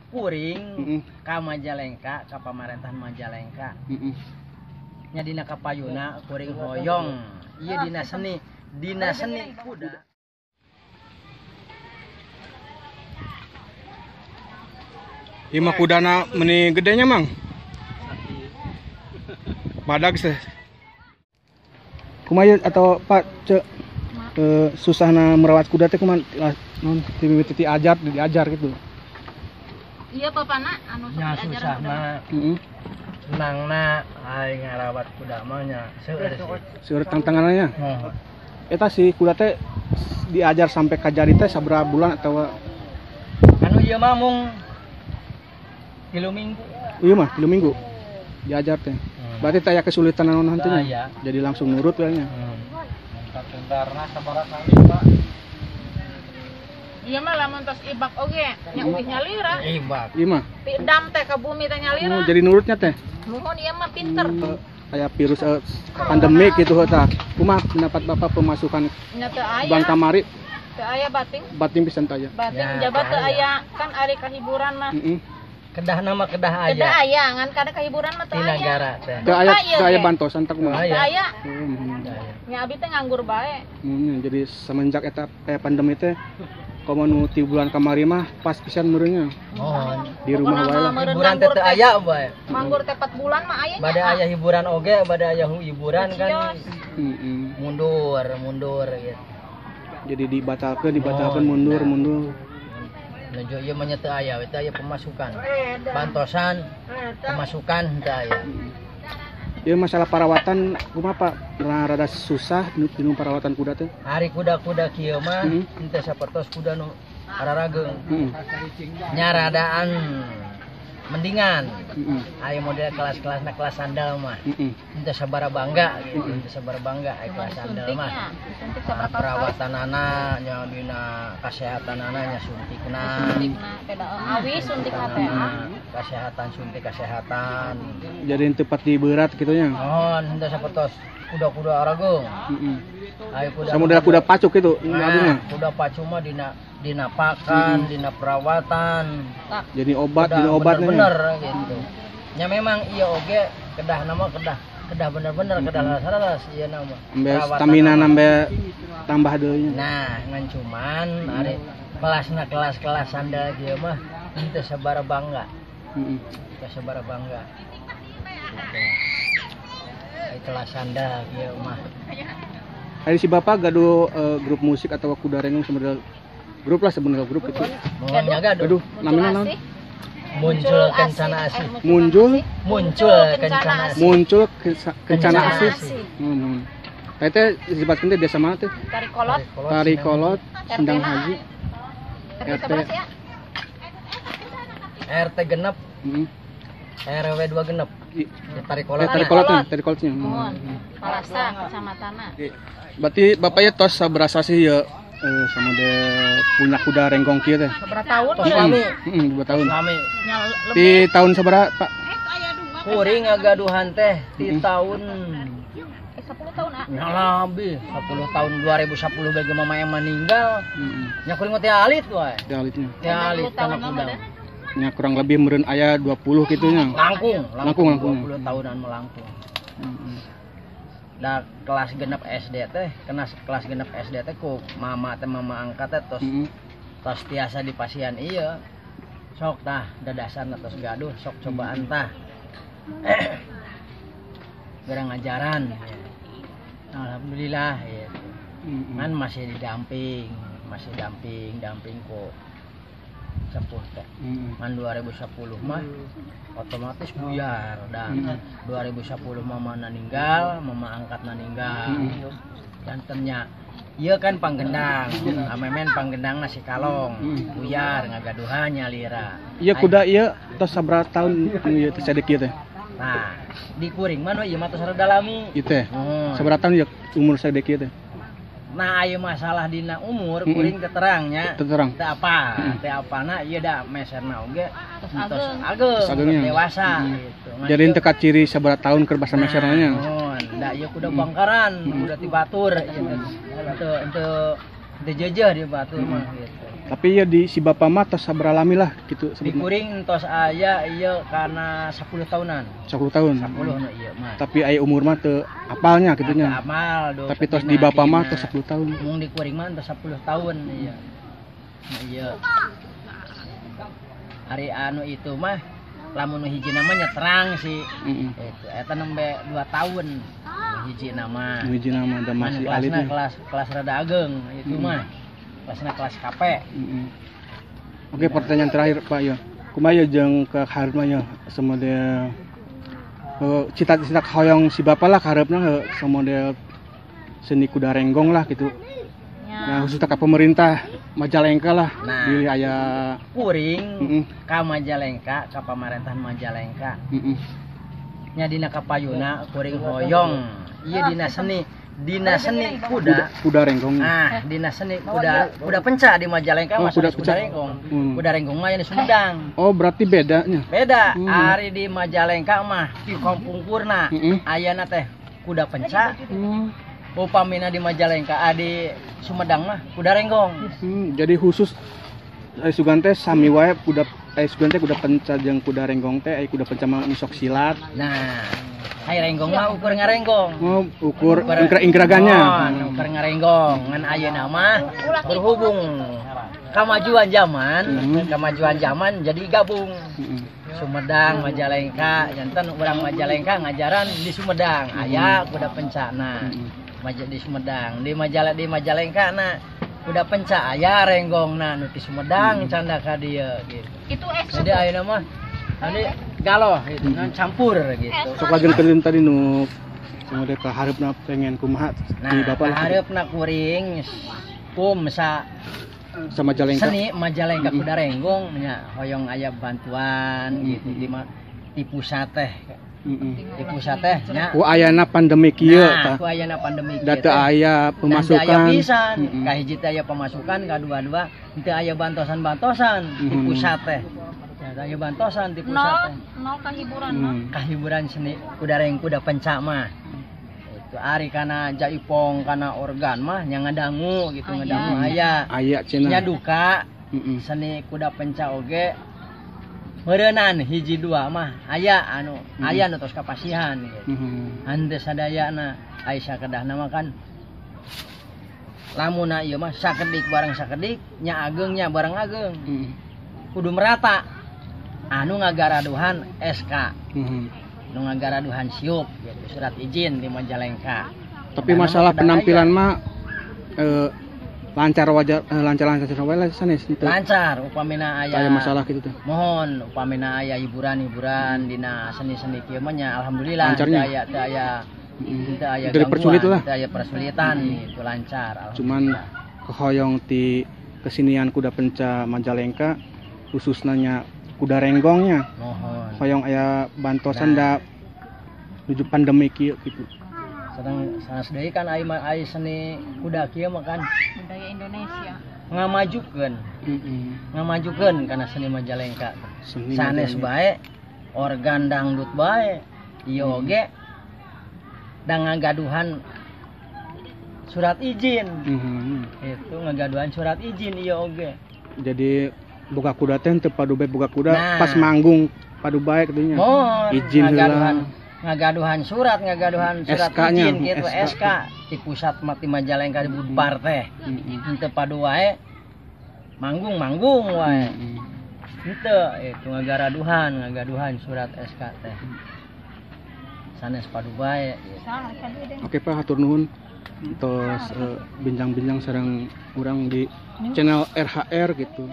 Kuring ka Majalengka, ka pamarentahan Majalengka. Nya dina kapayuna kuring hoyong. Ieu dina seni kuda. Ieu mah kudana meni gedenya, Mang. Badag sih. Kumaha atau Pak Cek susahna merawat kuda teh kumaha non ti ajar diajar gitu. Iya papana anu sok diajar susahna. Heeh. Senangna aing ngarawat kuda mah nya seueur sih. Seueur tantanganna. Heeh. Eta si kuda teh diajar sampai ka jari teh sabaraha bulan atawa anu ieu mah mung 3 minggu. Ieu mah 3 minggu diajar teh. Berarti teh aya kesulitan naon henteu nya. Jadi langsung nurut we nya. Bentar-bentarna sabaraha kali, Pak. Ieu mah lamun tos ibak oge nya uih nyalira. Ibak. Ieu mah. Ti dam teh ka bumi teh nyalira. Oh, jadi nurutnya teh. Muhun ieu mah pinter. Kayak virus pandemik gitu tah. Kumaha pendapat Bapak pemasukan nya teu aya. Bang kamari? Teu aya bating. Bating pisan teu aya. Bating jabat teu aya kan ari kahiburan mah. Kedah nama kedah aya. Kedah aya ngan kada kahiburan mah teu aya. Di nagara teh. Teu aya, teu aya bantosan teh kumaha? Teu aya. Nya abi teh nganggur bae. Jadi semenjak eta aya pandemi teh komo nu ti bulan kamari mah pas pisan meureunnya. Oh, di rumah wae lah. Hiburan teh teu aya bae. Manggur teh 4 bulan mah aya nya. Bade aya hiburan oge, bade aya hiburan kan. Mundur, mundur gitu. Jadi dibatalkeun, mundur, mundur. Nuju ieu mah nya teu aya, teu aya pemasukan. Bantosan pemasukan teu aya. Ieu masalah perawatan kumaha Pak? Rada susah dinu perawatan kuda teh. Ari kuda-kuda kieu mah henteu sapertos kuda nu ararageung. Nya radaan mendingan. Ari model kelas-kelasna kelas sandal mah. Henteu sabara bangga gitu, henteu sabara bangga ari kelas sandal mah. Perawatanana nya dina kasehatanana nya suntikna. Suntikna beda awi suntikna teh. Kesehatan suntik kesehatan. Jadi henteu pati berat kitu nya. Oh, henteu sapertos kuda-kuda arageung. Ari kuda sama model kuda pacu kitu, nah, kuda pacu mah dina pakan, dina perawatan. Jadi obat, dina obatnya. Bener gitu. Nya memang ieu oge kedah nama kedah bener-bener kedah laras-laras ieu nama. Ambe stamina nambe tambah deui nya. Nah, ngan cuman ari kelasna kelas-kelas sandal kieu mah henteu sabara bangga. Henteu sabara bangga. Gitu. Ari kelas sandal kieu mah. Ari si Bapak gaduh grup musik atau kuda renggong sebenarnya grup lah sebenarnya grup itu. Gaduh. Namanya naon? Muncul Kencana Asih. Muncul Kencana Asih. Muncul Kencana Asih. Teh teh disebutkeun teh desa mana teh? Tarikolot. Tarikolot, Sindang Haji. RT RT genep. RW 2 genep. Tarikolot. Tarikolotnya, Tarikolotnya. Palasa kecamatanna. Berarti bapaknya tos sabaraha sih ya sama de punya kuda renggong kieu teh. Sabaraha tahun? Lami. 2 tahun. Lami. Di tahun sabaraha, Pak? Kuring ngagaduhan teh di tahun 10 tahun ah. Nya lebih 10 tahun 2010 bagi mama yang meninggal. Nya kuring mah teh alit wae. Teh alitnya. Teh alit kana kuda. Nya kurang lebih meureun aya 20 kitu nya. Langkung, 20 tahunan melangkung. Da kelas genep SD teh, kena kelas genep SD teh ku mama teh mama angkat teh tos tos tiasa di pasian ieu. Sok tah dadasan tos gaduh, sok cobaan tah. Gerang ngajaran. Alhamdulillah gitu. Kan masih didamping, masih damping ku sepuh teh. Man 2010 mah otomatis buyar dan 2010 mama meninggal, mama angkat meninggal. Jantennya ieu kan panggendang, amemen panggendang nasi kalong, buyar ngagaduhan nyalira. Ieu kuda ieu tos sabaraha tahun ieu teh sadek ieu teh? Nah, di kuring mah ieu mah tos rada lami. Ieu teh. Sabaraha tahun ieu umur sadek ieu teh? Nah, ayo masalah dina umur kuring teterangnya. Teterang. Teu apa? Teu apana ieu da meserna oge tos ageng dewasa gitu. Jadi teu kaciri sabaraha tahun keur basa meserna nya. Muhun, da ieu kuda bangkaran, kuda ti batur gitu. Teu Teu jeujeuh di batur mah gitu. Tapi ya di si bapak mah tos sabaraha lami lah gitu di kuring tos aya ieu kana 10 tahunan. 10 tahun. 10 nu ieu mah. Tapi aya umur mah teu apalnya kitu nya. Apal do. Tapi tos di bapak mah tos 10 tahun. Mung di kuring mah tos 10 tahun ieu. Nah ieu. Ari anu itu mah lamun nu hiji namanya terang sih. Itu eta nembe 2 tahun nu hiji nama. Nu hiji nama da masih alitnya. Kelas rada ageng itu mah. Kelasna kelas KP. Oke, pertanyaan terakhir Pak ya. Kumaha jeung ka hareupna nya semodel cita-cita hoyong si bapak lah kaharepna semodel seni kuda renggong lah gitu. Nah, khususnya ke pemerintah Majalengka lah. Nah, di aya kuring ka Majalengka, ka pamerintahan Majalengka. Nya dina kapayuna kuring hoyong. Ieu dina seni kuda renggong. Nah, dina seni kuda penca di Majalengka mah kuda renggong. Kuda renggong mah di Sumedang. Oh, berarti bedanya. Beda. Ari di Majalengka mah di kampung Purna ayana teh kuda penca. Upamina di Majalengka, di Sumedang mah kuda renggong. Jadi khusus sugan teh sami wae kuda sugan teh kuda penca jeung kuda renggong teh kuda penca mah sok silat. Nah, ai renggong mah ukur ngarenggong. Oh, ukur ingkragannya. Oh, ukur ngarenggong. Ngan ayeuna mah berhubung kemajuan zaman, jadi gabung. Sumedang, Majalengka, janten urang Majalengka ngajaran di Sumedang, aya kuda pencana. Di Sumedang, di Majalengka na kuda penca aya renggongna nu di Sumedang canda ka dieu gitu. Itu jadi ayeuna mah anu galoh gitu, campur gitu. Sok lajengkeun tadi nu samode ka hareupna pengen kumaha di bapak lah. Hareupna kuring kum sa Majalengka. Seni Majalengka kuda renggong nya hoyong aya bantuan gitu di pusat teh. Di pusat teh nya. Ku ayana pandemi kieu tah. Ku ayana pandemi kieu. Da teu aya pemasukan. Teu aya pisan. Kahiji teh aya pemasukan, kadua-dua teu aya bantosan-bantosan di pusat teh. Teu aya bantosan di pusat teh. Nol kahiburan. Kahiburan seni kuda reng kuda penca mah. Itu ari kana jaipong kana organ mah nya ngadangu gitu, ngadangu aya. Aya cenah. Nya duka seni kuda penca oge meureunnan hiji dua mah aya anu aya nu tos kapasihan gitu. Henteu sadayana ai sakedahna mah kan lamunna ieu mah sakedik bareng sakedik nya ageung nya bareng ageung. Kudu merata anu ngagaraduhan SK. Nu ngagaraduhan siup gitu, surat izin di Majalengka. Tapi masalah penampilan mah lancar wajar lancar-lancar wae lah sanes teu. Lancar upamina aya masalah kitu teh. Mohon upamina aya hiburan-hiburan dina seni-seni kieu mah nya alhamdulillah teu aya gangguan, teu aya persulitan itu lancar. Cuman kehoyong ti kesenian kuda penca Majalengka khususnya nya kuda renggongnya. Mohon. Hoyong aya bantosan da nuju pandemi kieu kitu. Sedang sanes deui kan ai seni kuda kieu mah kan budaya Indonesia. Ngamajukeun. Ngamajukeun kana seni Majalengka. Sanes bae organ dangdut bae ieu oge da ngagaduhan surat izin. Itu ngagaduhan surat izin ieu oge. Jadi boga kuda teh teu padu bae boga kuda pas manggung padu bae kitu nya. Izin heula. Ngagaduhan surat izin gitu SK di pusat mati Majalengka di Budpar teh. Henteu padu wae manggung wae. Henteu itu ngagaduhan surat SK teh. Sanes padu wae gitu. Oke Pak, hatur nuhun tos bincang-bincang sareng urang di channel RHR gitu.